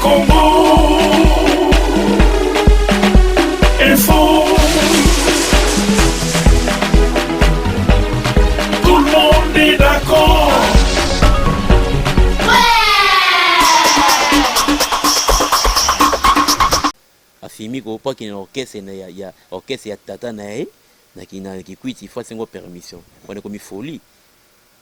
Congo Info. Tout le monde est d'accord. Afimi ko po akende na orchestre na ya, ya orchestre ya tata na ye na ki na kikwiti, il faut asenga permission. Wana ekomi folie.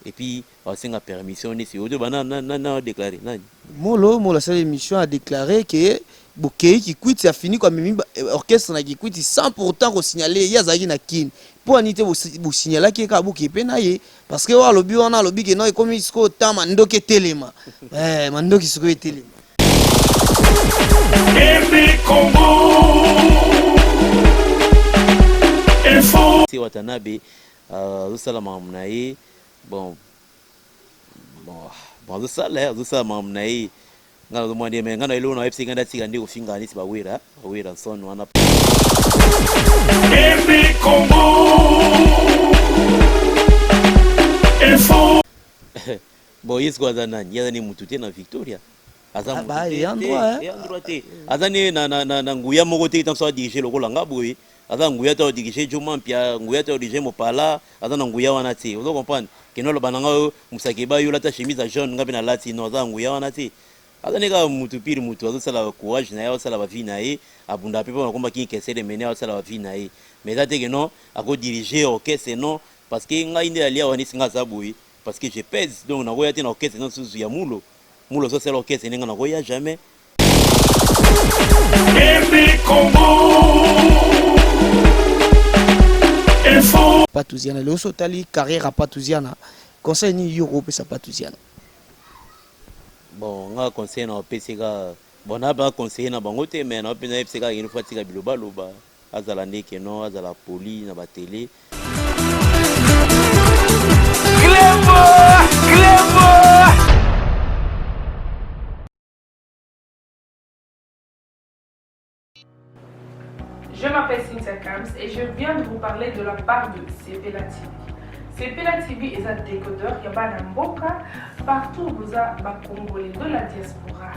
Et puis asenga permission neti oyo ba na na na na déclarer nani? Molo Molo asali émission, a déclaré que bokei Kikwiti, afini ko amemi orchestre na Kikwiti sans pourtant kosignaler ye. Azalaki na Kini mpo ani te bosignalaki ye kaka bokei mpe na ye, parce que oyo alobi wana, alobi ke non, ekomi sikoyo temps mandoki etelema, mandoki sikoyo etelema. RD Congo Info. Se Watanabe azosala makambo na ye. Bon, azosala makambo na ye. Ngai nazomona nde, mais ngai na eloko na yebisi ngai, ndatika nde kofinga neti bawera bawera nson wana. RD Congo Info. Bon, ye sikoyo aza nani? Ye aza ne mutu te na Victoria, aza Ah, mutu ba, te, ayant te, droit, eh? Ayant droit te. Aza ne na nguya moko te ntanso adirige lokola nga boye. Aza na nguya te adirige Jo Mampia, nguya te adirige Mopala, aza na nguya wana te. Ozo comprendre kende oloba na nga oyo mosakeba, yo olata chemise ya jaune, nga mpe nalati. Non, aza na nguya wana te. Aza ne kaka mutu pire, mutu azosala courage na ye, azosala bavie na ye, abundaka mpe mpo na komba King Kester Emene, azosala bavie na ye. Mais eza te ke non, akodirige orchestre, non, parce que ngai nde alia wana esi nga aza boye, parce que je pèse. Donc nakoya te na orchestre na susu ya Mulo. Mulo azosala orchestre ndenge nakoya jamais. RD Congo Info. Patouziana, lelo so otali carrière ya Patouziana, conseil nini yo okopesa Patouziana? Bon, nga conseil na opesi kaka, bon, na ba conseiller na bango te, mais na mpenza yebisi kaka il faut atika bilobaloba, azala nde keno azala poli na batele. Clébo, Clébo. Je m'appelle Cynthia Kams et je viens de vous parler de la part de Sepela TV. Sepela TV est un décodeur ya bana mboka partout boza ba Congolais de la diaspora.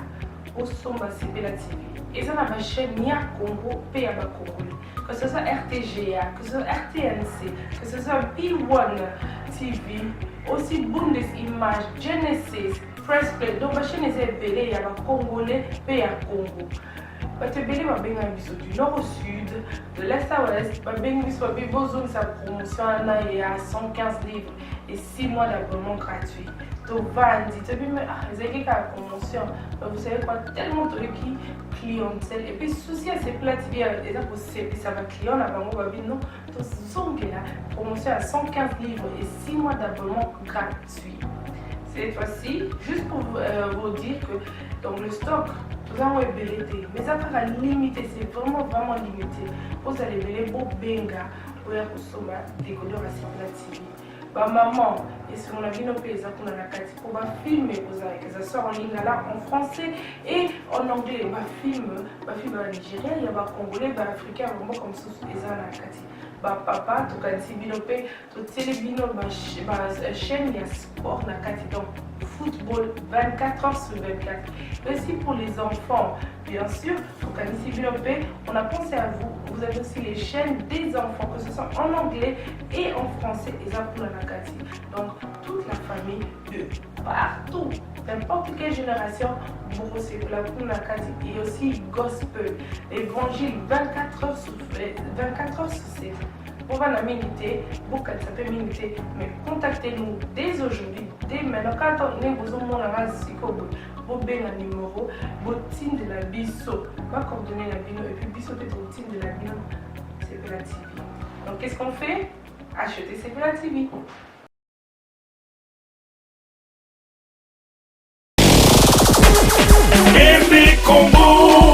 Osomba Sepela TV. Eza na ba chaîne ya Congo pe ya ba Congolais. Que ce soit RTGA, que ce soit RTNC, que ce soit B1 TV, aussi Bundes Image, Genesis, Press Play. Donc ba chaîne eza ebele ya ba Congolais pe ya Congo. Bato ebele babengaki biso du nord au sud, de l'est à ouest, babengi biso, babi bozongisa promotion wana ya 115 livres et 6 mois d'abonnement gratuit. Tovandi, toyebi me, ah, ezalaki kaka promotion. Mais vous savez quoi, tellement toyoki clientèle et puis souci ya Sepela TV eza kosepisa baclient na bango, babi non, tozongela promotion ya 115 livres et 6 mois d'abonnement gratuit cette fois-ci. Juste pour vous dire que donc le stock toza yango ebele te, mais eza kaka limité, c'est vraiment vraiment limité. Ozala ebele, bobenga oya kosomba décodeur ya Sepela TV. Bamama, esengo na bino mpe eza kuna na kati, mpo bafilm ekozala, que ça soit en lingala, en français et en anglais. Bafilm ya banigérien, ya bacongolais, baafricain, ya bamboka mosusu eza na kati. Bapapa, tokanisi bino mpe totieli bino bachaîne ya sport na kati, donc football 24 heures sur 24. Et aussi pour les enfants, bien sûr, tokanisi bino mpe, on a pensé à vous. Vous avez aussi les chaînes des enfants, que ce soit en anglais et en français, eza kuna na kati. Donc toute la famille de partout, n'importe quelle génération, bokosepela kuna na kati. Et aussi gospel, évangile 24 heures sur 24 heures sur 7. Bovanda mingi te, bokanisa mpe mingi te, mais contactez-nous dès aujourd'hui, dès maintenant. Kaka ndenge bozomona nga sikoyo boye, bobenga numéro, botindela biso bacoordonnées na bino, et puis biso mpe totindela bino Sepela TV. Donc qu'est-ce qu'on fait? Acheter Sepela TV. RD Congo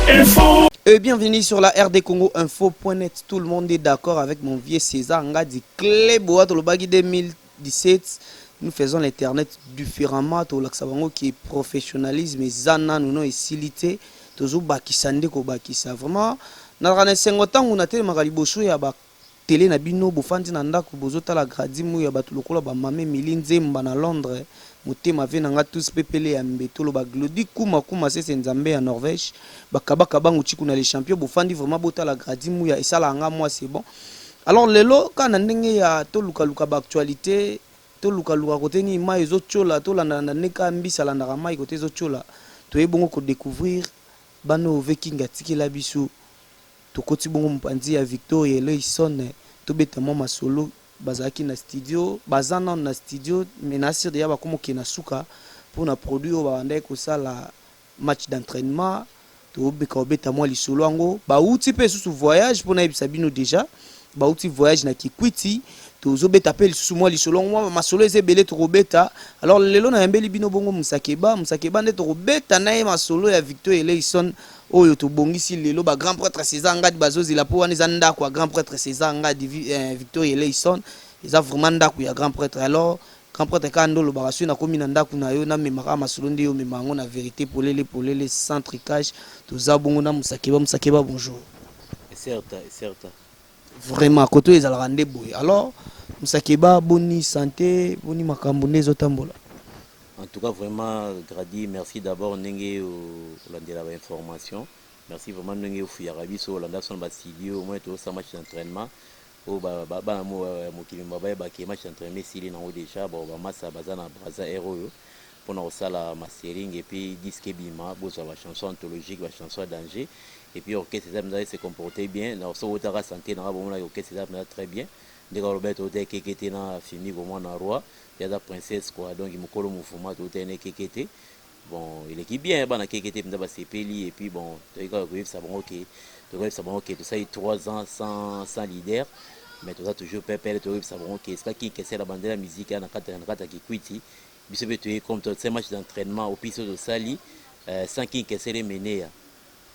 Info. Et bienvenue sur la RD Congo Info.net. Tout le monde est d'accord avec mon vieux César Ngadi Cléboa Tolobagi 2017. Nous faisons l'internet différemment. Tolakisa bango qui est professionnalisme eza nanu no esili te. Tozobakisa nde kobakisa. Vraiment, nazalaka na esengo ntango natelemaka liboso ya ba Tele na bino bofandi na ndaku bozotala gradi muya batu lokola ba mama Emilie nzemba na Londres motema vie na nga tous pepele ya mbe toloba glody kuma kuma sese nzambe ya Norvège ba kaba kabangu tshiku na le champion bofandi vraiment botala gradi muya esalaka nga mua c'est bon alors lelo kaka na ndenge ya toluka luka ba actualite toluka luka kote nini mayi ezo tiola tolanda landa nde kaka mbisi alandaka mayi kote ezo tiola toye bongo ko decouvrir bana oyo ve king atikela biso Tokoti bongo mopanzi ya Victoria Eleison tobeta mwa masolo, bazalaki na studio, baza nanu na studio mais na sur dejà bakomi kokende na suka pona produit oyo babandaki kosala match d'entrainement, tomeka kobeta mwa lisolo yango, bawuti pe lisusu voyage po nayebisa bino dejà bawuti voyage na Kikwiti, tozobeta pe lisusu mwa lisolo yango, mwa masolo eza ebele tokobeta, alors lelo nayambeli bino bongo Musakeba, Musakeba nde tokobeta na ye masolo ya Victoria Eleison Oyo tobongisi lelo ba grand pretre Cesar Ngadi bazozela po wana eza ndako ya grand pretre Cesar Ngadi eh, Victoria Eleison eza vraiment ndako ya grand pretre alors grand pretre kaka nde olobaka soki nakomi na ndako na yo namema kaka masolo nde yo omema yango na verite polele polele sans trucage toza bongo na Musakeba Musakeba bonjour. Certes, certes. Vraiment koto ezalaka nde boye alors Musakeba boni sante boni makambo nde ezotambola. En tout cas vraiment Grady merci d'abord ndenge olandela ba information merci vraiment ndenge ofuyaka biso olanda biso na ba studio au moins tozosala match d'entraînement oyo bana ya mokili mobimba bayeba ke match d'entraînement esili nango déjà bon bamasa baza na Brazza air oyo mpona kosala mastering et puis disque ebima bozwa ba chanson anthologique ba chanson ya danger et puis orchestre eza mpenza se comporter bien na soki otaka santé nanga bomonaki orchestre eza mpenza très bien ndenge alobaki totaki keke te na Fimiko mwana roi Ye aza princesse quoi donc mukolo mouvement towutaki na ekeke te bon eleki bien bana keke te penza basepeli et puis bon toyaki kaka koyebisa bango ke tokoyebisa bango ke tosali 3 ans sans, sans leader mais toza toujours pepele toyebisa bango ke esika king kester abandela musique ya na kati ya kikwiti biso mpe toye comme tosali match d'entraînement opisi oyo tosali sans king kester emeneya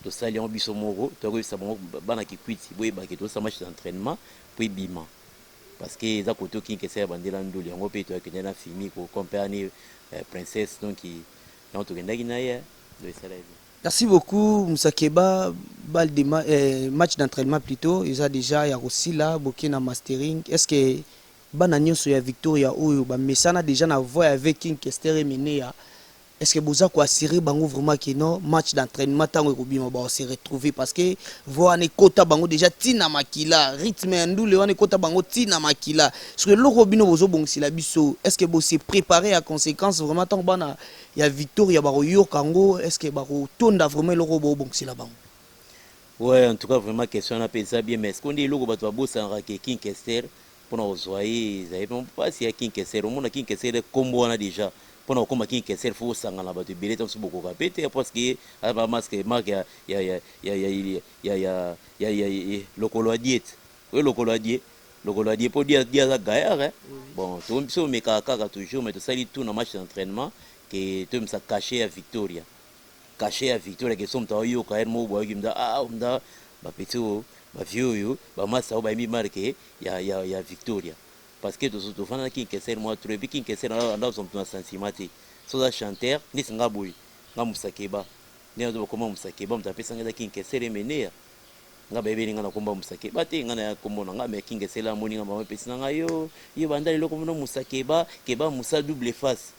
tosali yango biso moko toyebisa bango bana kikwiti boyeba ke tosala match d'entraînement mpo ebima Parce que eza kote oyo king kester abandela ndule yango pe tokendaki na fimiko comme pe ani princesse donc yango tokendaki na ye donc esalaki bien. Merci beaucoup Musakeba balle de match d'entrainement plutot eza dejà ya kosila boke na mastering est ce que bana nionso ya Victoria oyo ba mesana dejà na voix ya ve King Kester Emeneya Est ce que boza ko assurer bango vraiment que non match d'entrainement tango ekobima bako se retrouver parce que voix wana ekota bango dejà ti na makila rythme ya ndule wana ekota bango ti na makila ce que eloko bino bozo bongisela biso est ce que bo se preparer ya consequence vraiment tango bana ya Victoria bako yoka yango est ce que bako tonda vraiment eloko bo bongisela bango? Ouais en tout cas vraiment question wana pe eza bien mais sikoyo nde eloko batu babosanaka ke King Kester Pona kozua ye ezali pe pasi ya king kester omona king kester kombo wana dejà pona kokoma king kester faut osangana na batu ebele tango mosusu bokoka pe te parce que aza ba masque marque ya ya ya ya ya ya ya ya ya lokolo ya diet oye lokolo ya die lokolo ya die po die die aza gaillard hein bon to biso omekaka kaka toujours mais tosali tout na match d'entraînement ke toyebisa cachet ya Victoria Cachet ya Victoria que soki moto ayoka heure moko boye ayoki mda ah mda ba petit oyo ba vieux oyo ba masta oyo bayembi marque ya ya ya Victoria parce que tozo tofanda na King Kester mwa trop et puis King Kester anda kozwa moto na sentiment te soki oza chanteur neti nga boye nga Musakeba nde nazo bakoma Musakeba moto apesa nga eza King Kester Emeneya nga bayebeli nga na kombo ya Musakeba te nga na kombo na nga mais King Kester amoni nga mama epesi na nga yo yo banda lelo kombo na Musakeba keba Musa double face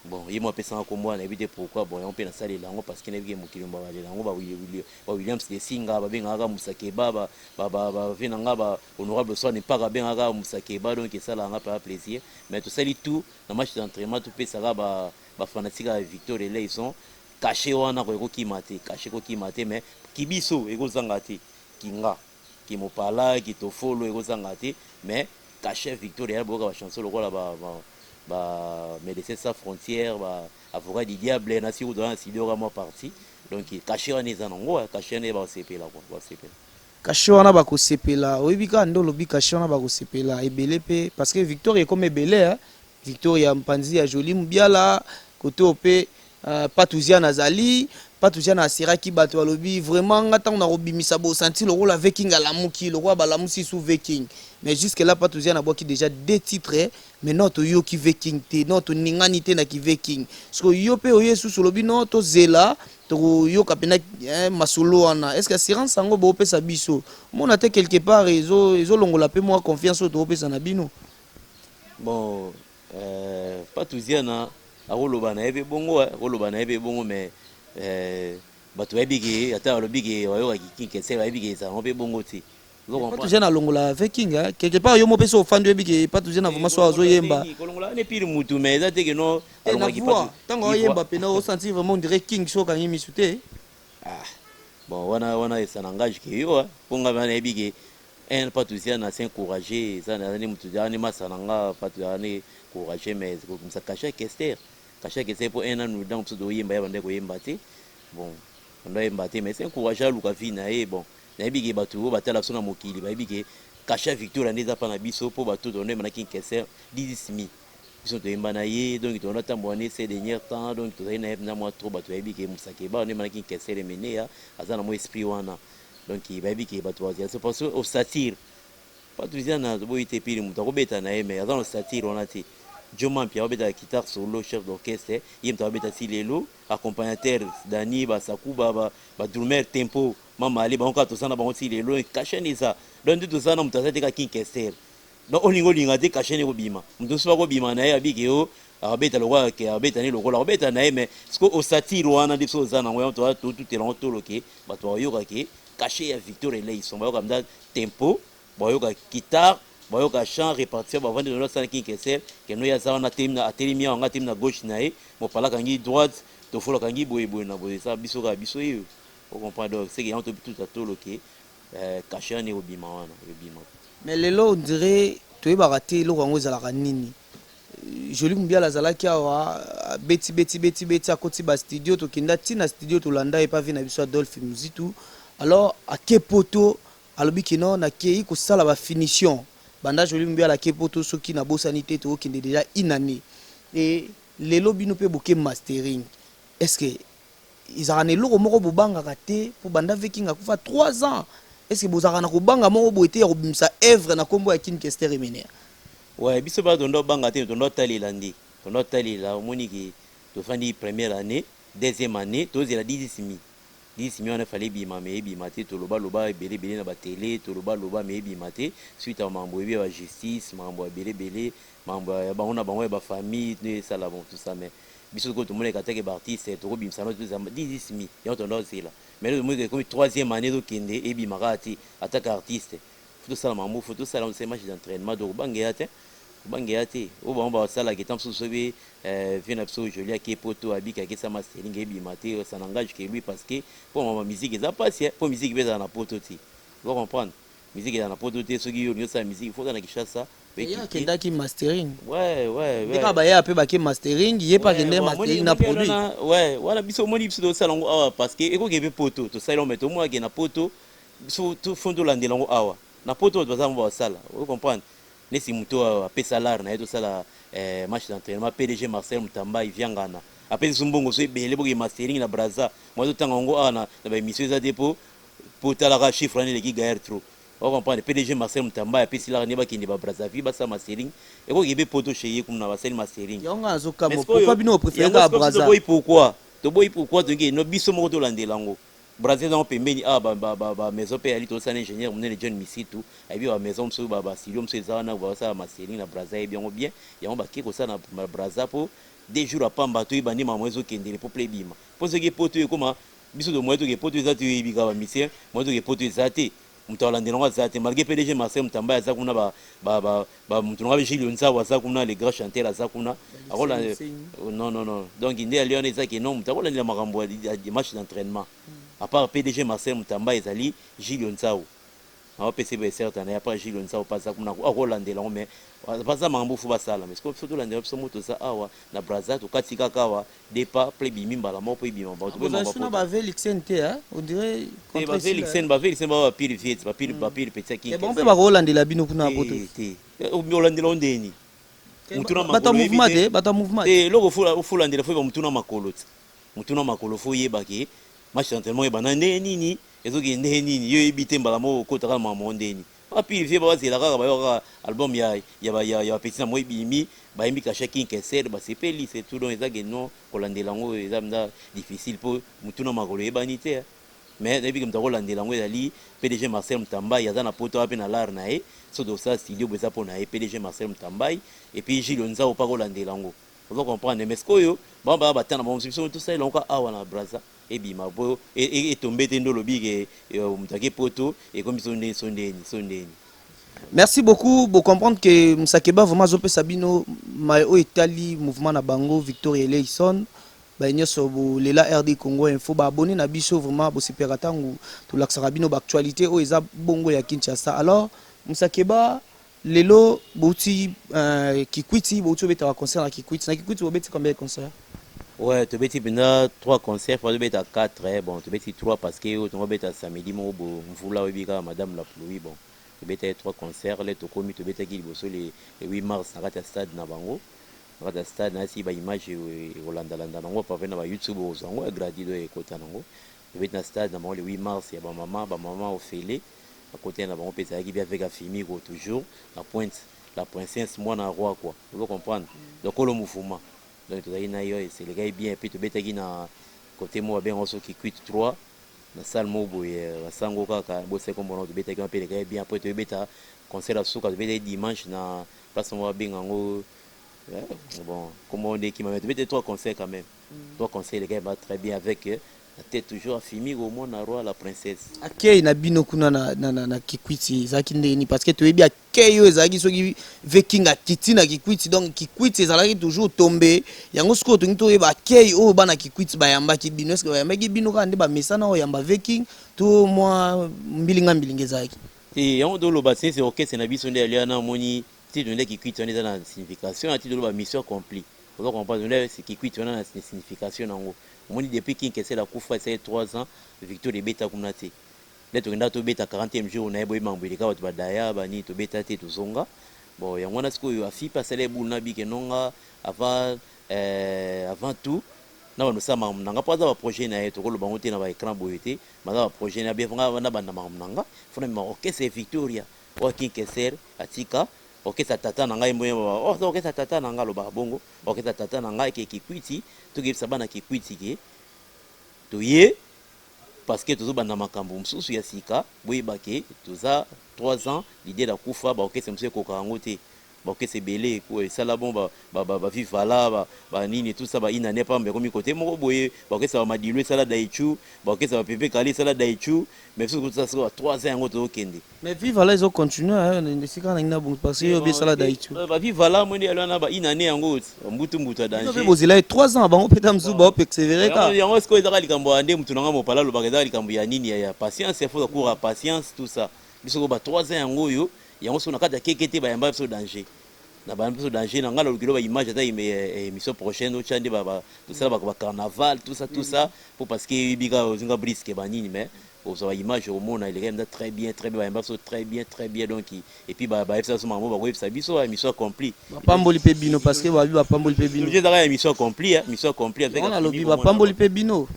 Bon ye moko apesa nga kombo wana nayebi te pourquoi bon yango pe nasalela yango parce que nayebi ke mokili mobimba balela yango ba Williams Desinga babengaka kaka Musakeba ba ba ba ba vieux na nga ba honorable Swan Mpaka babengaka kaka Musakeba donc esalaka nga penza plaisir mais tosali tout na match d'entrainement topesa kaka ba ba fanatique ya Victor Eleison cachet wana ko ekokima te cachet ekokima te mais kibiso ekozanga te kinga kimopala kitofolo ekozanga te mais cachet Victor ya boyoka ba chanson lokola ba ba ba medecins sans frontières ba avocat du diable na siko toza na studio ka mwa partie donc cachet wana eza nango cachet wana bakosepela quoi bakosepela. Cachet wana bakosepela oyebi kaka nde olobi cachet wana bakosepela ebele pe parce que victoire ekomi ebele hein victoire ya mpanzi ya jolie mubiala kote oyo pe Patou Ziana azali, Patou Ziana asiraki batu alobi vraiment nga tango nakobimisa bo sentir lokola V-King alamuki, lokola balamusi sous V-King. Mais jusque là Patou Ziana abwaki dejà deux titres mais non toyoki V-King te, non toningani te na ki V-King. Sikoyo yo pe oye susu olobi non tozela. Tokoyoka mpena masolo wana. Est ce que assurance yango boopesa biso, omona te quelque part ezolongola mpe mwa confiance oyo toopesa na bino? Bon, Patuziana akoloba na ye mpe bongo, akoloba na ye mpe bongo, mais bato bayebi ke ata balobi ke bayokaki King Kester, bayebi ke ezalanga mpe bongo te. Patuziana alongola ve King quelque part. Yo mo mpe so ofandi, oyebi ke Patuziana vraiment so azoyemba. Kolongola wana epili mutu, mais eza te ke no. Alongwaki. Ntango aoyemba mpena, osentir vraiment on dirait King so okangi misu te. Ah bon, wana esa n'engage ke yo, mpo nga nayebi ke un Patuziana, c'est encouragé. Eza ni mutu ni masa na nga. Patu ni courageux, mais kokomisa cachet Kester, cachet Kester, mpo un nanu donc biso toyemba, ya bande koyemba te. Bon, bando ayemba te, mais c'est encouragé, aluka vie na ye. Bon, nayebi ke bato oyo batala biso na mokili bayebi ke cachet Victoria nde eza mpa na biso, mpo bato toyemba na King Kester 10 biso toyemba na ye. Donc tondo tambola ne ces derniers temps, donc tozali na ye mpenza mwa trop. Bato bayebi ke Mosakeba oyemba na King Kester Emeneya aza na mwa esprit wana. Donc bayebi ke bato bazala so, parce que osatire Patuziana toboyi te, pili moto akobeta na ye, mais aza na osatire wana te. Joma Mpia akobeta guitare solo, chef d'orchestre, ye moto akobeta ti lelo, accompagnateur Dani Basakuba, badrummer tempo Mama Ale, bango kaka toza na bango ti lelo. Cachet eza, donc nde toza na moto aza te ka King Kester. Donc olingi olinga te, cachet ekobima. Moto mosusu akobima na ye, abiki yo akobeta lokola akobeta ni lokola akobeta na ye, mais siko osatire wana nde biso oza nango. Yango totutela yango toloke, bato bakoyoka ke cachet ya Victor Eleison, bayoka mda tempo, bayoka guitare, bayoka chant, répartition. Bavandi na asala King Kester keno ye aza wana, atelemi awa, nga atelemi na gauche na ye, mopala akangi droite, tofola akangi boye boye na boye. Eza biso kaka biso ye, ocomprendre? Donc seke yango totuta toloke cachet wana ekobima, wana ekobima. Mais lelo on dirait toyebaka te eloko yango ezalaka nini. Joli Mubiala azalaki awa, abeti beti beti beti, akoti bastudio, tokenda ntina studio, tolanda ye pa vi na biso Adolphe Muzitu. Alors ake poto, alobi kino nakei kosala bafinition. Banda Joli Mubiala ake poto, soki nabosani te, tokokende déjà une année. E lelo bino mpe boke mastering, est ce que ezalaka na eloko moko bobangaka te? Mpo banda Viking akufa 3 ans, est ce que bozalaka na kobanga moko boye te ya kobimisa œuvre na nkombo ya King Kester Emeneya? Ouais, biso ba tondo banga te, tondo talela nde tondo talela. Omoni ke tofandi première année, deuxième année, tozela 10 mi wana fallait ebima, mais ebima te. Tolobaloba ebele ebele na batele, tolobaloba, mais ebima te, suite ya makambo oyebi ya bajustice, makambo ya ebele ebele, makambo ya bango na bango ya bafamille nde esala. Bon, tout ça, mais biso sikoyo tomonaka atake baartiste tokobimisa no 10 mi yango, tondo ozela. Mais tomoni ekomi troisième année, tokende, ebima kaka te. Atake artiste, faut tosala makambo, faut tosala se match d'entraînement. Donc obangeya te, obangeya te. Oyo bango basalaka eta mosusu, soki vie na biso Joli ake poto, abiki, akesa mastering, ebima te, ça n'engage que lui, parce que mpo mama musique eza mpasi, mpo musique mpe ezala na poto te. Oza comprendre, musique ezala na poto te. Soki yo olingi osala musique, faut oza na Kinshasa. Ye akendaki mastering. Ouais. Nde kaka baya mpe bake mastering, ye mpe akende mastering na produit. Ouais, wana biso omoni biso tosala yango awa, parce que ekoki mpe poto tosali yango, mais tomonake na poto biso fo tolandela yango awa. Na poto bato baza yango basala, ocomprendre? Nesi moto apesa lare na ye, tosala match d'entraînement. PDG Marcel Mutamba Iviangana apesi biso mbongo so ebele, boke mastering na Braza. Mwa totanga yango awa na baémission eza te, po talaka chiffre wana eleki gaillard trop, ocomprendre? PDG Marcel Mutamba apesi lare nde bakende ba Brazzaville, basala mastering. Ekoki mpe poto chez ye kuna, basali mastering. Yango nga nazokamwa, pourquoi bino opréféré kaka Braza? Toboyi pourquoi? Toboyi pourquoi? Toyoki no biso moko tolandela yango. Brazil ezango pembeni awa, bamaison mpe yali. Tozosala ingénieur monene John Misitu, ayebi bamaison mosusu, bastudio mosusu eza wana, basala mastering na Braza, ayebi yango bien. Yango bake kosala na Braza mpo 2 jours apamba, toyeba nde makambo ezokendele mpo ple ebima. Mpo soki poto ekóma biso tomoye toke poto eza te, oyebi kaka bamisien moye toke poto eza te, moto alandela yango aza te, malgré PDG Marcel Mutamba aza kuna, moto nanga Gilles Nzao aza kuna, le grand chanteur aza kuna. Akola, non, non, non. Donc nde ali wana eza ke non, moto akolandela makambo ya match d'entraînement à part PDG Marcel Mutamba ezali Gilles Nzao. Aopesa ye certes na ye, à part Gilles Nzao mpe aza kuna, akolandela yango, mais baza makambo fo basala. Mais sikoyo biso tolandela, biso mo toza awa na Braza, tokati kaka awa depa ple ebimi mbala moko mpo ebima. Bato bavelixen te, on dirait. Bavelixen, bavelixen ba bapire viet, bapire, bapire petit. Aki bango mpe bakolandela bino kuna poto. Te, olandela o ndeni? Bato ya mouvement te, bato ya mouvement. Te, eloko ofolandela, fo yeba mutu na makolo te, mutu na makolo. Fo oyeba ke match d'entraînement oyeba na ndenge nini ezokende, ndenge nini yo oyebi te mbala moko okotaka na makambo ndeni. Wapi vieux bazela kaka bayoka kaka album ya bapeti na moi ebimi, bayembi cachet King Kester, basepeli, c'est tout. Donc eza ke non, kolandela yango eza mpenza difficile mpo motuna makolo eyebani te. Mais nayebi ke moto akolandela yango ezali PDG Marcel Mutambai, aza na poto awa mpe na lar na ye. So tosala studio boye, eza mpo na ye, PDG Marcel Mutambai, et puis Gilles Nzao mpo akolandela yango, ozo comprendre. Mais sikoyo bango baya batana bango, biso tosalela yango kaka awa na Braza, ebima po etombe te. Nde olobi ke moto ake poto, ekomi so ndeni, so ndeni, so ndeni. Merci beaucoup. Bo comprendre que Musakeba vraiment azopesa bino maye oyo etali mouvement na bango Victoria Eleison. Baye nyonso bolela RD Congo Info, baabonné na biso, vraiment bosepelaka ntango tolakisaka bino baactualité oyo eza bongo ya Kinshasa. Alors Musakeba, lelo bouti Kikwiti, bouti obetaka concert na Kikwiti. Na Kikwiti bobeti combien de concert? Ouais, tobeti mpenza 3 concert, fa tobeta 4 eh. Bon, tobeti 3 parce que oyo tongo beta samedi moko bo mvula, oyebi kaka madame la pluie. Bon, tobetaki 3 concert. Le tokomi, tobetaki liboso le 8 mars na kati ya stade na bango, na kati ya stade. Nayasi baimage ekolandalanda nango pave na baYouTube, okozwa yango ya gratuit. Do ekota nango, tobeti na stade na bango le 8 mars ya bamama, bamama ofele bakotani na bango mpe ezalaki bien avec Afimiko toujours na pointe, la princesse mwana roi quoi, ozo comprendre. Donc kolo mouvement, donc tozalaki na yo, eselekaki bien. Et puis tobetaki na côté moko babengango soki Kikwit 3, na salle moko boye, basango kaka bosai kombo nango. Tobetaki wana mpe elekaki bien. Après toyebeta concert ya suka, tobetaki dimanche na place moko babenga yango, bon, kombo nde ekima. Mais tobetaki trois concerts quand même, trois concerts elekaki ba très bien avec la tête toujours Afimi komona roi, la princesse. Akei na bino kuna na Kikwiti ezalaki ndenge nini? Parce que toyebi akei oyo ezalaki soki Viking akiti na Kikwiti, donc Kikwiti ezalaki toujours tombe yango. Sikoyo tolingi toyeba akei oyo bana Kikwiti bayambaki bino. Est-ce bayambaki bino kaka nde bamesana oyo yamba Viking to mwa mbilinga mbilinga ezalaki? Te, yango toloba sense orchestre na biso nde alia na omoni ti tonde Kikwiti wana eza na signification, ti toloba mission accomplie, oza comprendre. Tonde Kikwiti wana na signification nango, omoni depuis King Kester akufa, esali 3 ans, Victoire ebeta kuna te. Nde tokenda tobeta 40e jour na ye, boyeba mambo eleka, bato badaya banini, tobeta te, tozonga. Bon, yango wana sikoyo afi mpe asala ebulu na bike nonga avant tout na bando osala makambo na nga, mpo aza baprojet na ye, tokoloba yango te na baécran boye te. Baza baprojet na bien, nga na banda makambo na nga, fona mema orchestre Victoria oyo King Kester atika, orchestre ya tata na ngai. Mboye oh, orchestre ya tata na ngai, alobaka bongo, orchestre ya tata na ngai eke Kikwiti. Tokeyebisa bana Kikwiti ke toye parce que tozobanda makambo mosusu ya sika. Boyeba ke toza 3 ans, leader akufa, baorchestre mosusu ekokaka yango te. Baorchestre ebele esala bon, bavivala, banini, tout ça, bainane pamba ekomi kote moko boye. Baorchestre bamadilu esala daichu, baorchestre bapepe kali esala daichu, mais biso tosala sikoyo ba 3 ans yango tozokende. Mais Vivala ezocontinue esika nangi na bongo, parce que yo obi esala daichu. Bavivala mwende yali wana, bainane yango mbutu mbutu ya danger. Mpe bozela ye 3 ans, bango mpe ta mosusu baopersévérer kaka. Yango sikoyo ezaka likambo ya nde mutu nanga mopala alobaka, ezaka likambo ya nini, ya patience, ya faut cours ya patience, tout ça. Biso ko ba 3 ans yango oyo, yango soki na kati ya keke te, bayamba biso danger na bayamba biso danger. Na ngai naluki ba image ata émission prochaine otya nde tosala ba carnaval, tout ça, tout ça, po parce que yebi kaka ozinga brisque banini, mais ozwa ba image, omona eleka mpenza très bien, très bien. Bayamba biso très bien, très bien. Donc et puis bayebisa biso makambo bakoyebisa biso, mission accomplie. Bapamboli mpe bino, parce que babi bapamboli mpe bino. Ezaka ya mission accomplie, mission accomplie. Avec nalobi bapamboli mpe bino.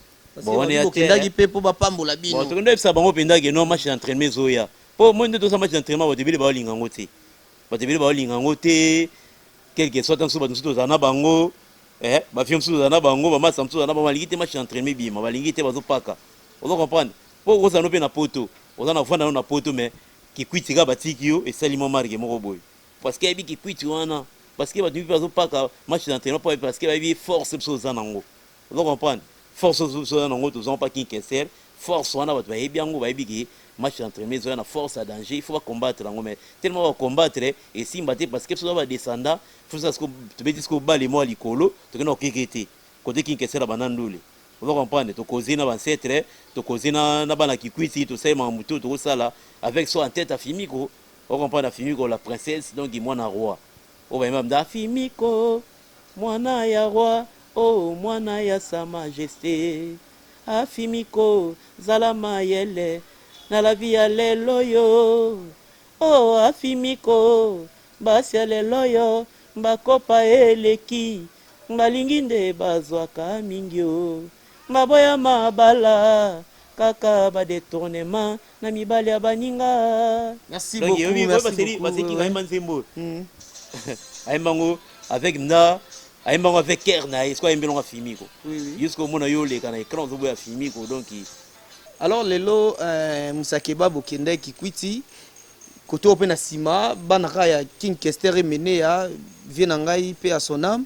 Bokendaki mpe mpo bapambola bino. Tokende oyebisa bango mpenza ke non, match d'entraînement ezoya, mpo moi nde tosala match d'entraînement. Bato ebele baolinga yango te, bato ebele baolinga yango te. Quelque soit mosusu, bato mosusu tozala na bango, bafie mosusu tozala na bango, bamasa mosusu tozala na bango, balingi te match d'entraînement ebima, balingi te, bazopaka, ozo comprendre. Mpo ozala no mpe na poto, oza na vanda no na poto, mais Kikwiti kaka batiki yo, esali mwa marque moko boye, parce que ayebi Kikwiti wana, parce que bato mpe bazopaka match d'entraînement mpo parce que bayebi force biso oza nango, ozo comprendre. Force biso oza nango, tozwa mpa King Kester, force wana bato bayebi yango, bayebi ke match d'entraînement ezoya na force ya danger, il faut bacombattre yango. Mais tellement bacombattre esimba te, parce que biso toza badescendant. Faut siko tobeti siko bale mwa likolo, tokenda kokeke te kote King Kester banda ndule, ozo comprendre. Tokoze na bancêtre, tokoze na bana Kikwiti, tosali makambo to tokosala avec so en tête Afimiko, o comprendre, Afimiko la princesse, donc mwana roi oyo bayemba mda Afimiko mwana ya roi, o mwana ya sa majesté. Afimiko zala mayele na la vie ya lelo yo, o Afimiko basi ya lelo yo, bakopa eleki, balingi nde bazwaka mingi, o baboya mabala. Kaka ba detournement na mibali ya baninga. Merci Donc beaucoup, yobi merci baseli beaucoup. baseki Ouais, ayemba nzembo. Ayemba ngo avec na ayemba ngo avec cœur na ye, siko ayembeli ngo afimi ko. Jusqu'au mona yo leka na écran ozoboya afimi ko, donc Alors lelo Musakeba bokendaki Kikwiti kote oyo mpe na nsima bana kaka ya King Kester Emene ya vie na ngai mpe ya son âme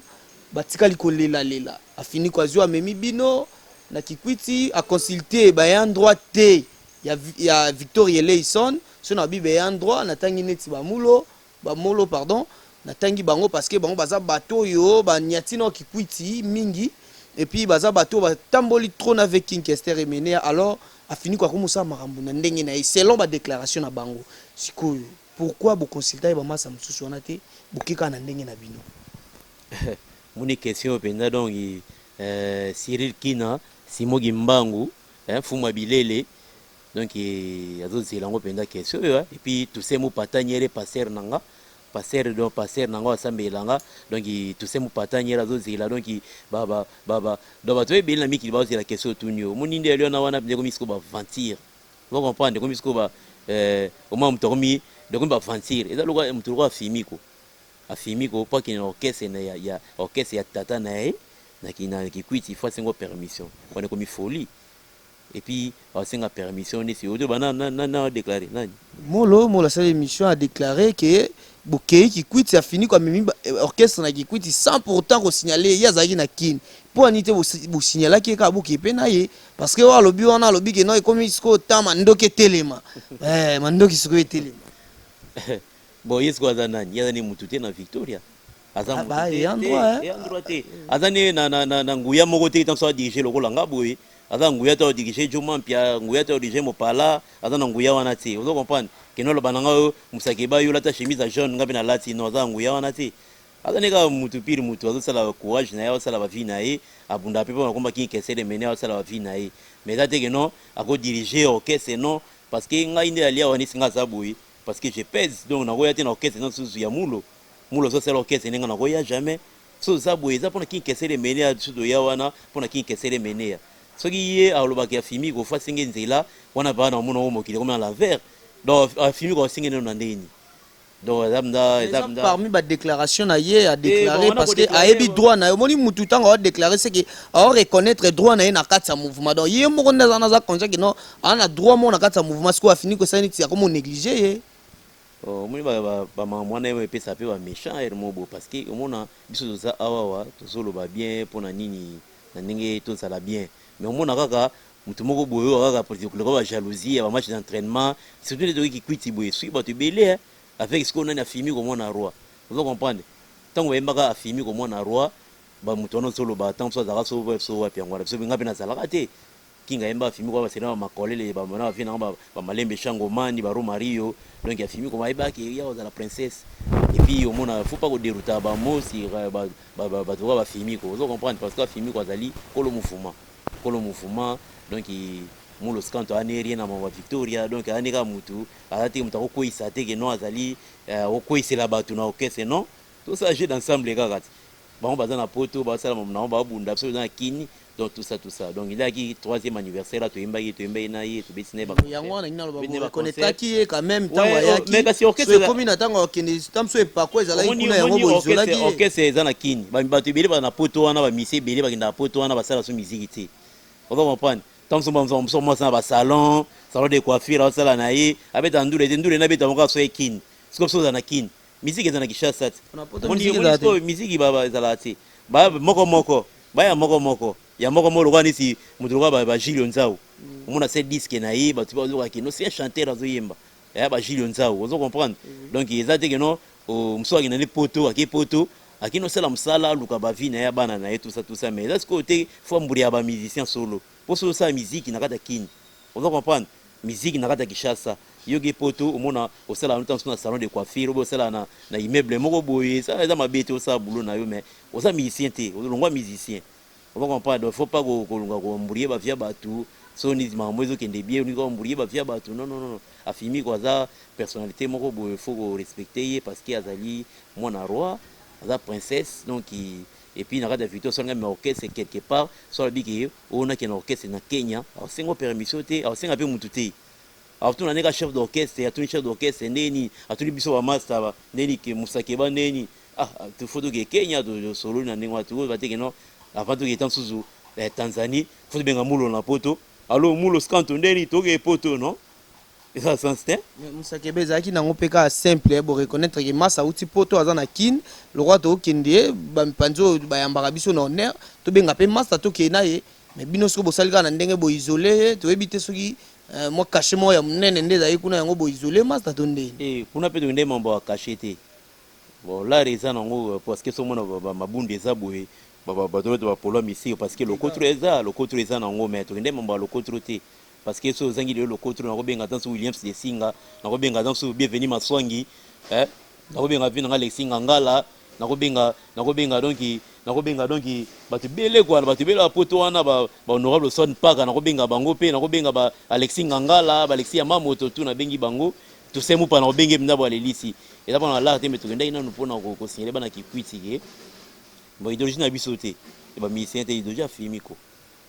batikali kolelalela. Afini ko azwi amemi bino na Kikwiti, aconsulte bayan droit te ya Victor Eleison. So na babi bayan droit, natangi neti bamulo bamolo, pardon, natangi bango parce que bango baza bato oyo baniati na Kikwiti mingi et puis baza bato oyo batamboli trop na avec King Kester Emene. Alors afini ko akomosala makambo na ndenge na ye selon badéclaration na bango. Sikoyo pourquoi boconsulta ye bamasa mosusu wana te, boke kaka na ndenge na bino? Moni question mpenza. Donc Cyril Kina Simoki Mbangu, hein, fumu ya bilele, donc azozela yango mpenza question oyo, hein. Et puis Toussaint Mupata Nyere, pasteur na nga, pasteur, donc pasteur na nga asambelanga, donc Toussaint Mupata Nyere azozela. Donc ba ba ba ba donc bato ebele na mikili bazozela question otuni yo. Omoni nde elio na wana mpenza ekomi sikoyo baaventure, ozo comprendre? Ekomi sikoyo ba omona moto akomi, donc ekomi baaventure. Eza lokola moto lokola afimi ko, afimi ko mpo akende na orchestre na ya orchestre ya tata na ye na Kikwiti, faut asenga permission. Wana ekomi folie. Et puis asenga permission neti oyo ba na déclaré nani? Molo Molo asali émission, adéclaré ke bokei Kikwiti, afini ko amemi orchestre na Kikwiti sans pourtant kosignale ye. Azalaki na Kini. Mpo ani te bosignalaki ye kaka bokei mpe na ye? Parce que oyo alobi wana, alobi ke non, ekomi sikoyo ta mandoki etelema. Mandoki sikoyo etelema. Bon, ye sikoyo aza nani? Ye aza ne mutu te na Victoria, aza Ah, mutu ba, te ayant te, droit, hein? Ayant droit te. Aza ne na nguya moko te ntanso adirige lokola nga boye. Aza na nguya te adirige Joma Mpia, nguya te adirige Mopala, aza na nguya wana te. Ozo comprendre keno aloba na nga oyo Musakeba, yo olata chemise ya jaune, nga mpe nalati? Non, aza na nguya wana te. Aza ne kaka mutu pire, mutu azosala courage na ye, azosala bavie na ye, abundaka mpe mpo nakomba King Kester Emene, azosala bavie na ye. Mais eza te ke non, akodirige orchestre, non, parce que ngai nde alia wana esi nga aza boye, parce que je pèse. Donc nakoya te na orchestre na susu ya Mulo. Mulo azosala orchestre ndenge nakoya jamais. So oza boye, eza mpona King Kester Emene. Biso toya wana mpona King Kester Emene. Soki ye alobaki afimi kofa, asenge nzela wana baa na omona oyo mokili ekomi na l'envers. Donc afimi ko asenge neno na ndeni. Donc eza mnda eza Eza mnda parmi badéclaration na ye, adéclaré bon, wana parce que kodéclare, ayebi bon. droit na ye. Omoni mutu ntango aodéclaré, c'est que aoreconnaître droit na ye na kati ya mouvement. Donc ye moko nde aza naza conscient ke non, aza na droit moko na kati ya mouvement. Sikoyo afini kosala neti akomo néglige ye. Omoni bamama wana oyo epesa mpe baméchant ere moko boye, parce que omona biso toza awawa, tozoloba bien mpona nini na ndenge tozala bien, mais omona kaka motu moko boye oyo kaka lokola bajalousie ya bamatch d'entraînement, surtout nde toki Kikwiti boye, soki bato ebele, hein, avec sikoyo nani afimi komona roi. Ozo comprendre? Ntango bayembaka afimi komona roi, bamoto wana ozoloba ntango mosusu azalaka so wapi. Yango wana biso nga mpe nazalaka te. Kinga yemba afimi kwa basena bamakolele bamona bavie nango bamalembe shangomani baromario. Donc afimi koma ayebaki ya kozala princesse. Et puis omona faut pas kodérouta bamo sur bato kaka bafimi ko. Ozo comprendre? Parce que afimi ko azali kolo mouvement, kolo mouvement. Donc Mulo Scanto ani rien na mama Victoria. Donc ani kaka mutu aza te, moto akokweyisa te ke non, azali akokweyisela bato na orchestre. Non, tosala jeu d'ensemble kaka te. Bango baza na Poto, basala mamu nango, babunda. Biso toza na Kini. Donc tout ça, tout ça. Donc ezalaki troisième anniversaire la, toyembaki, toyembaki na ye, tobeti na ye. Yango wana nini naloba, boreconnaîtraki ye quand même ntango ayaki. Mais kasi orchestre ekomi na ntango akende, ntango so epako ezalaki kuna, yango boizolaki ye. Orchestre eza na Kini. Bato ebele baza na Poto wana, bamisi ebele bakendaka Poto wana, basala so miziki te. Oza comprendre? Ntango mosusu mwasi na basalon, salon de coiffure, aosala na ye, abeta ndule te. Ndule nabeta moko aso ye Kini. Sikoyo biso oza na Kini, miziki eza na Kinshasa te. Miziki ezalaka te moko moko, baya moko moko ya moko moko, lokola neti moto lokola bagilio Nzau. Omona se disque na ye, bato bazokaki no, c'est un chanteur azoyemba ya bagilio Nzau. Ozo comprendre? Donc eza te ke non, mosusu akenda nde Poto, ake Poto, akende osala mosala, aluka bavie na ye ya bana na ye, tout ça, tout ça. Mais eza sikoyo te faut amburi ya bamusicien solo mpo soki osala miziki na kati ya Kini, ozo comprendre, miziki na kati ya Kinshasa, yoki Poto, omona osala ntango mosusu na salon de coiffure obe osala na immeuble moko boye, eza mabe te. Osala boulot na yo, mais oza musicien te, olongwa musicien. Oza comprendre? Donc faut pas kolunga koembrouiller bavie ya bato. So nini makambo ezokende bien, olingi koembrouiller bavie ya bato. Non, non, non. Afimi ko aza personnalité moko boye, faut korespecte ye parce que azali mwana roi, aza princesse. Donc Et puis na kati ya Victoire, soki mais orchestre quelque part, so alobi ke oyo nakende orchestre na Kenya, aosenga permission te, aosenga mpe mutu te. Atuna ndenge chef d'orchestre atuni, chef d'orchestre ndeni atuni biso bamaster ndeni ke Musakeba ndeni, ah, faut toke Kenya, tosololi na ndenge wana. Tokoyeba te ke non, avant toketa mosusu Tanzanie, faut tobenga Mulo na Poto: "Allo Mulo Scanto, ndeni toke Poto?" Non, eza sens te. Musakebe, ezalaki nango mpe kaka simple boreconnaître ke masa auti Poto, aza na Kine, lokwa tokende ye bamipanzi oyo bayambaka biso na honneur, tobenga mpe masa, tokende na ye. Mais bino soki bosali kaka na ndenge boisole ye, toyebi te soki mwa cachet moko ya monene nde ezali kuna, yango boisole masa to ndeni. Kuna mpe tokende mambo ya cachet te. Bon, l'art eza nango, parce que somona mabundu eza boye, bato oyo bapolo ya misiri, parce que lokotro eza, lokotro eza nango. Mais tokende mambo ya lokotro te, parce que so ozangi lelo lokotro, nakobenga ata so Williams de Singa, nakobenga ata so Bienvenu Maswangi, nakobenga vi nanga Alexi Ngangala, nakobenga donc, nakobenga donc bato ebele kwa, bato ebele bapoto wana, bahonorable Son Mpaka, nakobenga bango mpe, nakobenga ba Alexi Ngangala, ba Alexi ya Mamoto, tu nabengi bango tosemu mpa, nakobenge mpenza bo alelisi eza mpona l'art te. Me tokendaki nanu mpona kosignaler bana Kikwiti ke bon, idéologie na biso te, bamusicien te, idéologie ya Afimiko.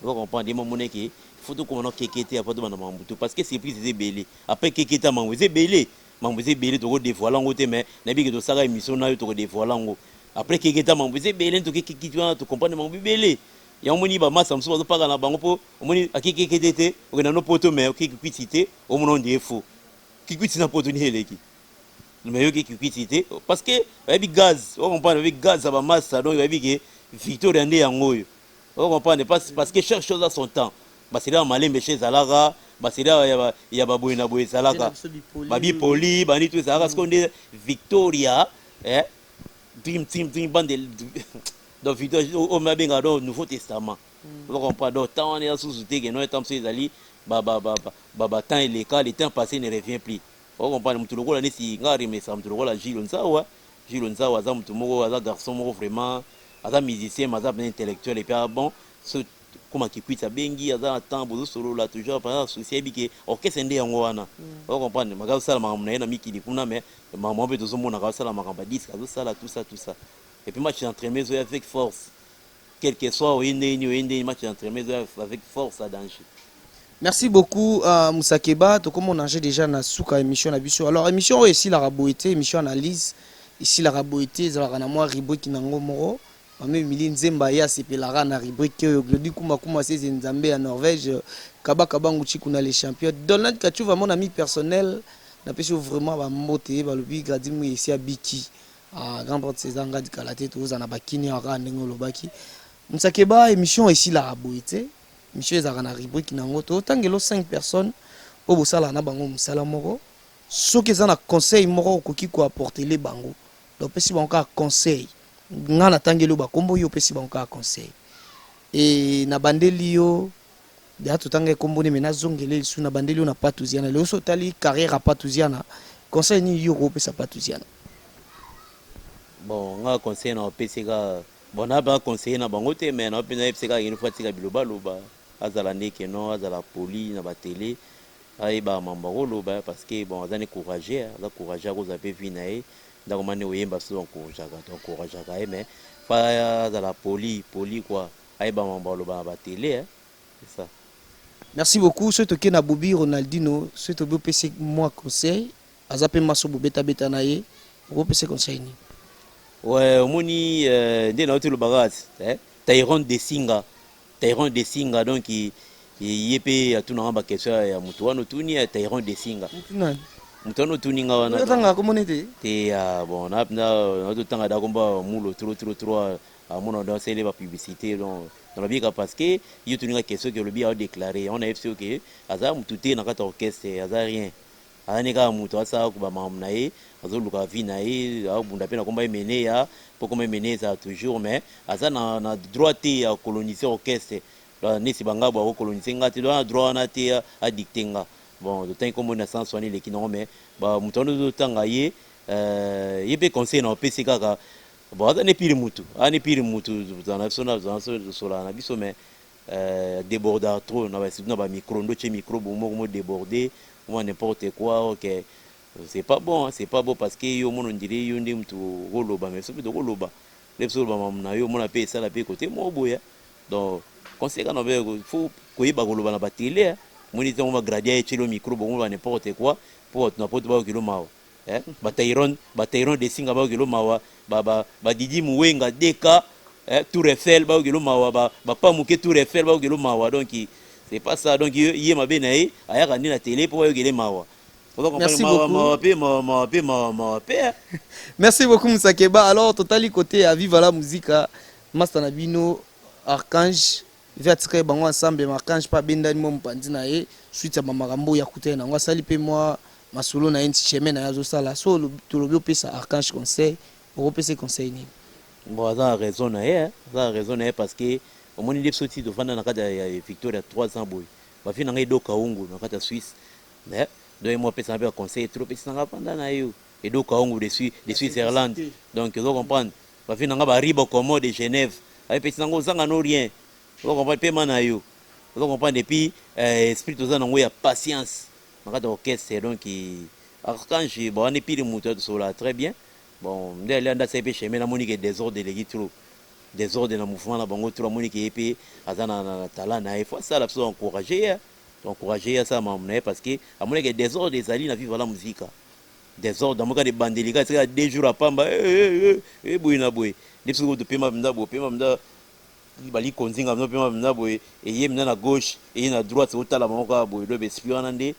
Oza comprendre? Ye mamona ke faut tokoma na keke te après tobanda makambo te, parce que surprise eza ebele après keke te. Makambo eza ebele, makambo eza ebele, tokodévoiler yango te. Mais nayebi ke tosala émission na yo, tokodévoiler yango après keke te. Makambo eza ebele, tokekeki wana, tocomprendre makambo ebele. Yango omoni bamasa mosusu bazopaka na bango, mpo omoni akekeke te te, okenda no Poto, mais okeki Kikwiti te, omona on dirait faux. Kikwiti na Poto ni eleki, mais yoki Kikwiti te, parce que bayebi gaz. Ocomprendre? Bayebi gaz ya bamasa, donc bayebi ke Victoria nde yango oyo. Ocomprendre? Parce que chaque chose a son temps. Baseli ya malembe che ezalaka, baseli ya baboye na boye ezalaka, babipoli bani to ezalaka. Sikoyo nde Victoria, dream team, dream bande. Donc Victoria oyo babengaka donc Nouveau Testament. Oza comprendre? Donc temps wana eza susu te, ke no temps mosusu ezali batemps eleka, le temps passé ne revient plus. Ocomprendre? Motu lokola neti nga remesaka, motu lokola Gilo Nzawa. Gilo Nzawa aza motu moko, aza garçon moko vraiment, aza musicien, mais aza bien intellectuel. Et puis ah bon, so koma Kikwiti, abengi, aza na temps, bozosolola toujours. Par exemple, souci ayebi ke orchestre nde yango wana. Ocomprendre? Maka azosala makambo na ye na mikili kuna, mais makambo mpe tozomonaka azosala makambo ya disque, azosala tout ça, tout ça. Et puis match d'entraînement ezoya avec force, quel que soit oye ndeni, oye ndeni, match d'entraînement ezoya avec force à danger. Merci beaucoup, Musakeba. Tokomi nanger déjà na suka émission na biso. Alors émission oyo esilaka boye te, émission analyse esilaka boye te, ezalaka na mwa rubrique nango moko. Mama Emilie Nzemba, ye asepelaka na rubrique oyo. Glodi Kumakuma Seze Nzambe ya Norvège, Kabaka Bangu Chikuna les champions, Donald Kachuva, mon ami personnel, napesi yo vraiment bambote. Balobi Gradi Mui esi abiki, ah, grand porte César Ngadi kala te, tozala na bakini awa kaka ndenge olobaki. Musakeba, émission esilaka boye te, émission ezalaka na rubrique nango. Totangelo 5 personnes oyo bosalaka na bango mosala moko. Soki eza na conseil moko okoki koapporter bango, donc opesi bango kaka conseil. Nga natangeli oyo bakombo, yo opesi bango kaka conseil. E nabandeli yo deya, totanga ekombo nde me nazongele lisusu. Nabandeli yo na Patuziana. Lelo so otali carrière ya Patuziana, conseil nini yo okopesa Patuziana? Bon, nga conseil na opesi kaka, bon, na ba conseiller na bango te, mais na mpenza yebisi kaka une fois tika bilobaloba, azala nde keno, azala poli na batele, ayeba mambo akoloba, parce que bon, aza ne courageux, aza courageux, akozala mpe vie na ye ndako mane oyemba. So encourageaka, encourageaka ye, mais fa azala poli, poli quoi, ayeba mambo aloba na batele, c'est ça. Merci beaucoup. Soki tokei na Bobi Ronaldino, soki tobi opesi mwa conseil, aza mpe maso bobetabeta na ye, okopesa conseil nini? Ouais, omoni nde nauti olobaka, Tyron Desinga, Tyron Desinga, donc ye mpe atunanga baquestion ya motu wana otuni ya Tyron Desinga. Motu wana otuni nga wana. Otangaka komoni te. Te, bon, natotanga da komba mulo trop trop trop, amona donc asali bapublicité. Donc nalobi kaka parce que ye otuninga question ke olobi aodéclare yango, nayebi soki ke aza motu te na kati ya orchestre, aza rien, aza ne kaka moto asala bamakambo na ye, azoluka vie na ye, abunda mpe na komba emene ya mpo komba emene ezala toujours, mais aza na droit te ya coloniser orchestre neti bangabo akocoloniser nga te, na droit wana te adicte nga. Bon, totangi kombo na sens wana eleki nango, mais moto wana ozotanga ye, ye mpe conseil na opesi kaka, bon, aza ne pire mutu, aza ne pire mutu na biso, tosolaka na biso, mais débordaka trop na surtout na bamicro, ndo tie micro moko mo débordé moi n'importe quoi. Ok, c'est pas bon, c'est pas bon, parce que yo omona ondire yo nde mutu okoloba, mais soki tokoloba Nde biso oloba mamu na yo omona pe esala pe kote moko boye donc conseil kaka na faut koyeba koloba na ba tele omoni tango ba gradia etieli yo micro bongo ba n'importe quoi po batu na poto bayokelo mawa eh ba Tyron ba Tyron Desinga bayokelo mawa ba ba ba Didi Muwenga DK eh Tour Eiffel bayokelo mawa ba ba Pamuke Tour Eiffel bayokelo mawa donc c'est pas ça donc ye mabe na ye ayaka nde na tele po bayokele mawa. Merci beaucoup. Mawa pe mawa mawa pe mawa mawa pe. Merci beaucoup Musakeba. Alors totali côté ya Viva la Musica, master na bino Archange ve atikaki bango ensemble mais Archange pe abendani mwa mopanzi na ye suite ya ba makambo oyo akutani na yango asali pe mwa masolo na ye nti chemin na ye azosala so tolobi opesa Archange conseil okopesa ye conseil nini? Bon aza na raison na ye aza na raison na ye parce que omoni nde biso ti tovanda na kati ya Victoria 3 ans boye ba vie na ngai Edo Kaungu na kati ya Suisse Mais donc ye moko apesa nga pe ba conseil trop pesi nanga vanda na yo Edo Kaungu de Sui de Switzerland donc ozo comprendre ba vie na nga ba Ribo Como de Genève aye pesi nanga ozanga no rien ozo comprendre pema na yo ozo comprendre et puis euh, esprit toza nango ya patience na kati ya orchestre donc Archange bon wana pile moto atosola très bien bon nde alia nde asali pe chemin namoni ke desordre eleki trop desordre na mouvement na bango trop amoni ke ye pe aza na, na, na talent na ye faut asala biso encourager ye. To encourager ye asala makambo na ye parce que amonaki ke desordre ezali na Viva la Musica. Desordre amoki kaka ebandeli kaka esika 2 jours ya pamba eh, eh, eh, eh, boye na boye. Nde biso topema mpenza boye, pema mpenza bali konzinga mpenza pema mpenza boye, eye mpenza na gauche, eye na droite, otala bango kaka boye. Donc esprit wana nde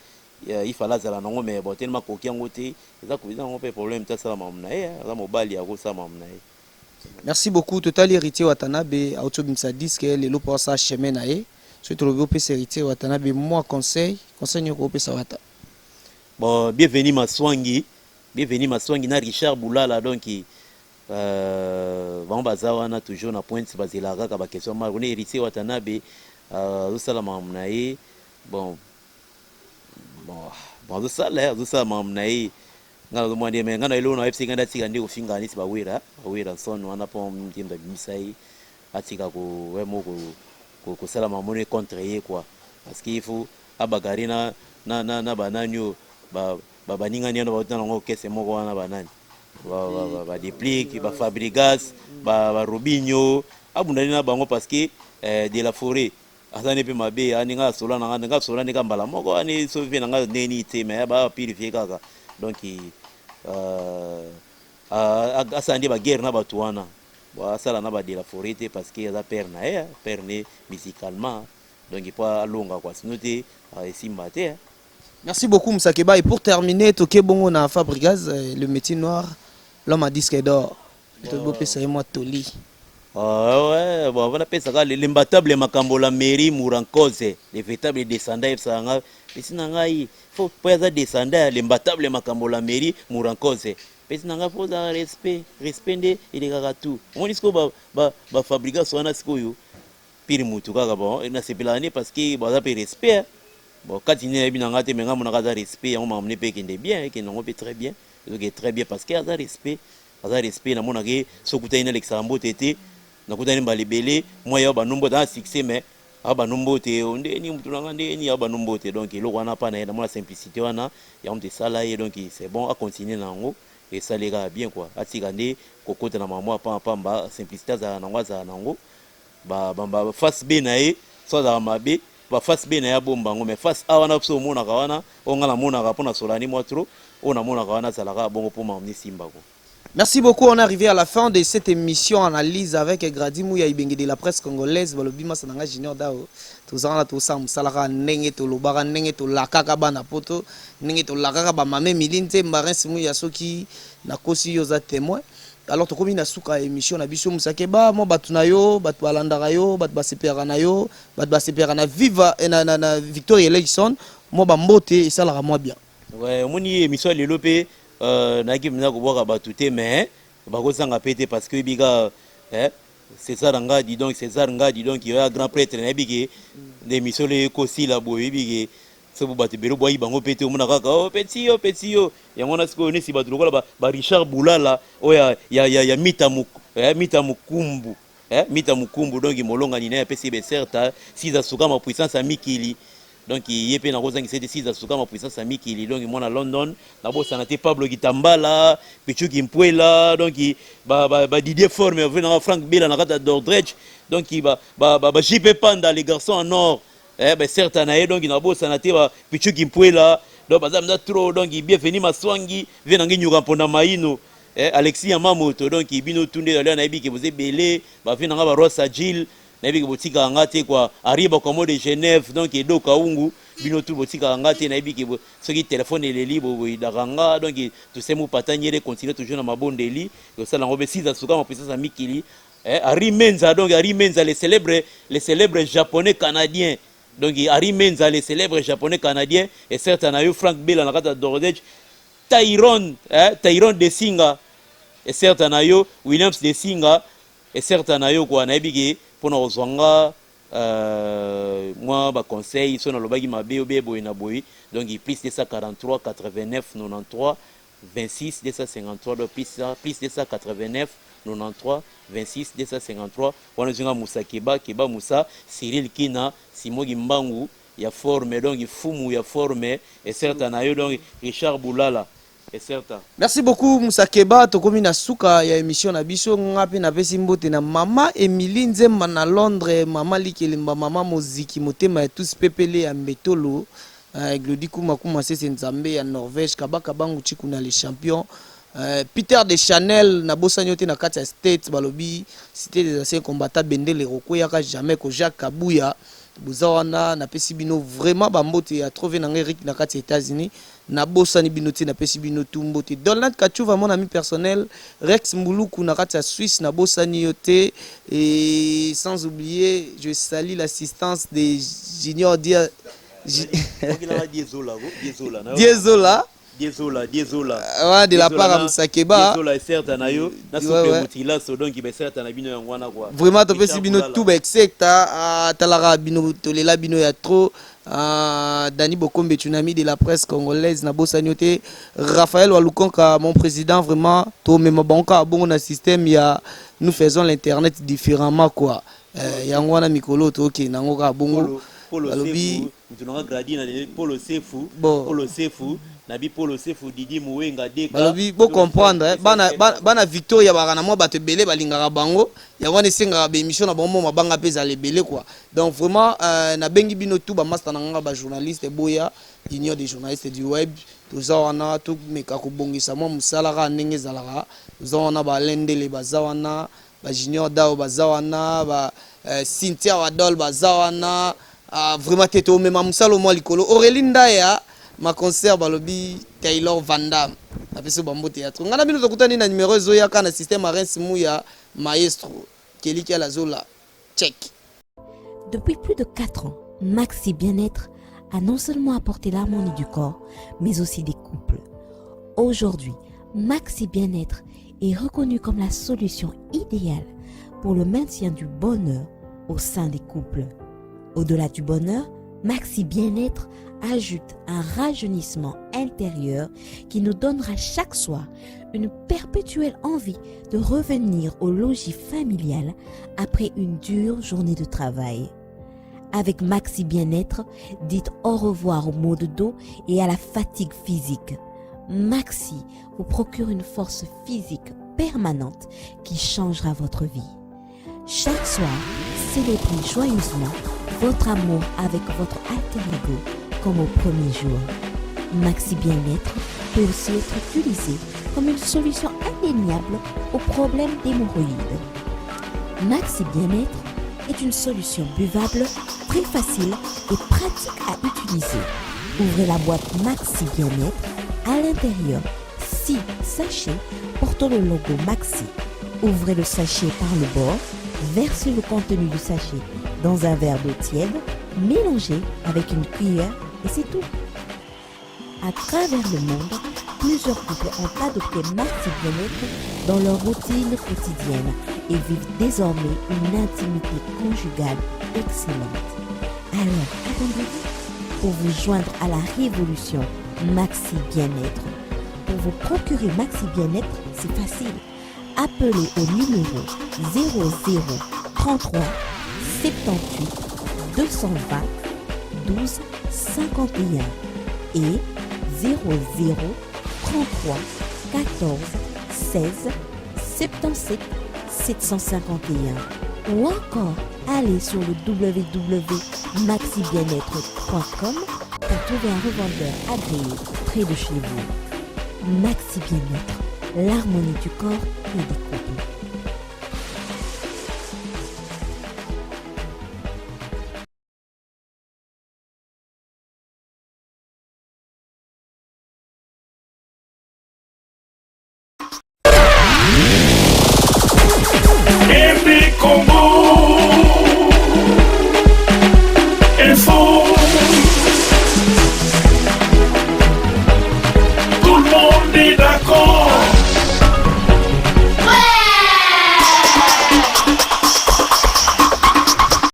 il fallait azala nango mais bon tellement akoki yango te, eza eza yango mpe problème te asala makambo na ye, aza mobali akosala makambo na ye. Merci beaucoup totali Heritier Watanabe auti obimisa disque lelo po asala chemin na ye soki tolobi opesa Heritier Watanabe mua conseil conseil nini okopesa Wata? Bon bienvenue Maswangi bienvenue Maswangi na Richard Bulala donc euh, bango baza wana toujours na pointe bazelaka kaka ba question marque ne Heritier Watanabe euh, azosala makambo na ye bon bon bon azosala azosala makambo na ye Nga nazo mona nde mais nga na eloko na yebisi nga nde atika nde kofinga neti ba wera ba werrason wana po nde mutu abimisa ye atika ko ye moko kosala makambo ne contre ye quoi parce que il faut a bagarre na na na na ba nani oyo ba ba baninga ni wana bauta nango orchestre moko wana ba nani ba ba ba, ba Deplick ba Fabregas ba ba Robinho abunda nde na bango parce que eh, de la forêt Aza ne pe mabe ani nga asola na nga nga asola ne ka mbala moko ani so vie na nga ndenge nini te mais ba purifier kaka donc euh, asala nde ba guerre na batu wana bon asala na ba de la forêt te parce que aza père na ye père ne musicalement donc po alonga quoi sinon te esimba te. Merci beaucoup Musakeba et pour terminer toke bongo na Fabrigaz le métier noir l'homme à disque d'or Tobopesa ye mwa toli. Ah ouais, bon, avant napesa kaka l'imbattable makambo la mairie Mourankoze, le véritable descendant yebisaka nga, pesi na ngai, faut po aza descendant ya l'imbattable makambo la mairie Mourankoze. Pesi na ngai faut ozala respect, respect nde elekaka tout. Omoni sikoyo ba ba ba Fabregas wana sikoyo pire mutu kaka bon nasepelaka nde parce que baza pe respect. Bon kati nde nayebi na ngai te mais ngai monaka aza respect yango makambo nde pe ekende bien, ekende yango pe très bien. Ezokende très bien parce que aza respect. Aza respect na monaka ye soki okutani nalekisaka mbote te nakutani mbala ebele mwa ye abando mbote aza na succès mais abando mbote oh, nde nini mutu na nga nde nini abando mbote donc eloko wana pa na ye namona simplicité wana yango moto esala ye donc c'est bon a continuer na yango esali ye kaka bien quoi atika nde kokota na makambo ya pamba pamba simplicité azala na yango azala na yango ba, ba, ba face B na ye so azalaka mabe ba face B na ye abomba yango mais face A wana biso omonaka wana oyo nga namonaka mpo na solani mwa trop oyo namonaka wana azalaka bongo mpo makambo esimba ko. Merci beaucoup, on est arrivé à la fin de cette émission analyse avec Grady Mouya Ibenge de la presse congolaise balobi masa nanga Junior Dao tozanga na tosala mosala kaka ndenge tolobaka ndenge tolakaka bana poto ndenge tolakaka ba mame Emily Nzemba Reims Mouya soki nakosi yo oza témoin. Alors tokomi na suka ya emission na biso Musakeba mwa bato na yo bato balandaka yo bato basepelaka na yo bato basepelaka na Viva eh, na, na, na Victoria Eleison mwa bambote esalaka mwa bien. Ouais, omoni émission ya lelo mpe euh, nayaki mpenza kobwaka bato te mais bakozanga mpe te parce que oyebi kaka eh, César Ngadi donc César Ngadi donc oya grand prêtre nayebi ke nde émission lelo ekosila boye oyebi ke Soki batu ebele obwaki bango pe te omona kaka oh petit yo petit yo yango wana sikoyo nesi batu lokola ba, ba Richard Bulala oyo ya, ya, ya, ya Mita Muk, eh, Mita Mukumbu eh, Mita Mukumbu donc molongani naye apesi ye beserta siza sukama puissance ya mikili. Donc ye mpe nakozangisa ete Siza Sukama, puissance ya mikili, donc mwana London. Nabosana te Pablo Kitambala, Pichuki Mpwela, donc ba Didier Forme nanga, Frank Bela na kati ya Dordrecht, donc ba JP Panda, les garçons en or, eh, ba certa na ye. Donc nabosana te ba Pichuki Mpwela, donc baza mza trop. Donc Bienvenu Maswangi vie nange, Nyuka Mponda Maino, eh, Alexis Yamamoto. Donc bino tunde alia, nayebi ke boza ebele. Bavie nanga ba Roi Sajil, nayebi ke botikaka nga te quoi. Ari Bakomo de Genève, donc Edo Kaungu, bino tu botikaka nga te. Nayebi ke soki telefone eleli, boyidaka nga. Donc tosemu pata nyere, continue toujours na mabondeli, osala yango mpe. Siza Sukama, puissance ya mikili, eh, Ari Menza, donc Ari Menza, le célèbre japonais canadien, donc Ari Menza, le célèbre japonais canadien, et certes na yo Frank Bela na kati ya Dordrecht, Tyron, eh, Tyron Desinga, et certes na yo Williams Desinga, et certes na yo quoi. Nayebi ke mpona kozwa nga mwa baconseil, so nalobaki mabe obe boye na boye, donc plus 243 89 93 26 253, donc plus 289 93 26 253. Wana ezinga Musa Keba Keba, Musa Cyril Kina, Simoki Mbangu ya forme, donc fumu ya forme, et certes na yo, donc Richard Boulala, et certes. Merci beaucoup, Musa Keba. Tokomi na suka ya émission na biso. Nga mpe napesi mbote na mama Emilie Nzemba na Londres, mama Likelemba, mama Moziki, motema ya tous pepele ya Mbetolo, Glodi Kuma Kuma Sese Nzambe ya Norvège, Kabaka Bangu Chikuna le champion, Peter de Chanel. Nabosani yo te na kati ya State, balobi Cité des anciens combattants, bendele ekokweyaka jamais ko. Jacques Kabuya, boza wana, napesi bino vraiment bambote ya trop. Na ngai Erik na kati ya États-Unis, nabosani bino te, napesi bino tu mbote. Donald Kachuva, mon ami personnel, Rex Mbuluku na kati ya Suisse, nabosani yo te. Et sans oublier, je salue l'assistance de Junior Dia. Diezola. Diezola. Diezola, Diezola. Ouais, de la part ya Musakeba. Diezola, certes na yo na souple mutilaso, donc ba certes na bino yango wana quoi. Vraiment, topesi bino tout ba execta atalaka bino, tolela bino ya trop. Dani Bokombe, tsunami de la presse congolaise, nabosani yo te. Raphaël Walukonka, mon président, vraiment tomema bango kaka bongo na système ya nous faisons l'internet différemment quoi. Yango wana mikolo tokende yango kaka bongo. Balobi mutu nanga gradi na Polo Sefu. Bon. Polo Sefu, nabi Polo Sefu, Didi Muwenga Deka. Balobi bocomprendre, bana, bana Victoria baka na mwa bato ebele balingaka bango, yango wana esengaka baémission na bango mo mabanga mpe ezala ebele quoi. Donc vraiment, nabengi bino tout bamaster na nganga, bajournaliste, boya Union des journalistes du web. Toza wana, tomeka kobongisa mwa mosala kaka ndenge ezalaka. Toza wana, balendele baza wana, bajunior dao baza wana, ba Cynthia Wadol baza wana. Vraiment te, tomema mosala mwa likolo. Aurélie Ndaya, ma concert, balobi Taylor Vandam, napesi bambote ya trop. Ngai na bino tokutani na numero ezoyaka na système Arens Muya, maestro Keliki Alazola, check. Depuis plus de 4 ans, Maxi Bien-être a non seulement apporté l'harmonie du corps, mais aussi des couples. Aujourd'hui, Maxi Bien-être est reconnu comme la solution idéale pour le maintien du bonheur au sein des couples. Au-delà du bonheur, Maxi Bien-être ajoute un rajeunissement intérieur qui nous donnera chaque soir une perpétuelle envie de revenir au logis familial après une dure journée de travail. Avec Maxi Bien-être, dites au revoir aux maux de dos et à la fatigue physique. Maxi vous procure une force physique permanente qui changera votre vie. Chaque soir, célébrez joyeusement votre amour avec votre alter ego comme au premier jour. Maxi Bien-être peut aussi être utilisé comme une solution indéniable aux problèmes d'hémorroïdes. Maxi Bien-être est une solution buvable, très facile et pratique à utiliser. Ouvrez la boîte Maxi Bien-être. À l'intérieur, 6 sachets portant le logo Maxi. Ouvrez le sachet par le bord, versez le contenu du sachet dans un verre d'eau tiède, mélangez avec une cuillère et c'est tout. À travers le monde, plusieurs couples ont adopté Maxi Bien-être dans leur routine quotidienne et vivent désormais une intimité conjugale excellente. Alors, qu'attendez-vous pour vous joindre à la révolution Maxi Bien-être? Pour vous procurer Maxi Bien-être, c'est facile. Appelez au numéro 00 33 78 220 12 51 et 00 33 14 16 77 751 ou encore allez sur le www.maxibienetre.com pour trouver un revendeur agréé près de chez vous. Maxi Bien-être, l'harmonie du corps et des couples. MB Congo Info. Tout le monde est d'accord.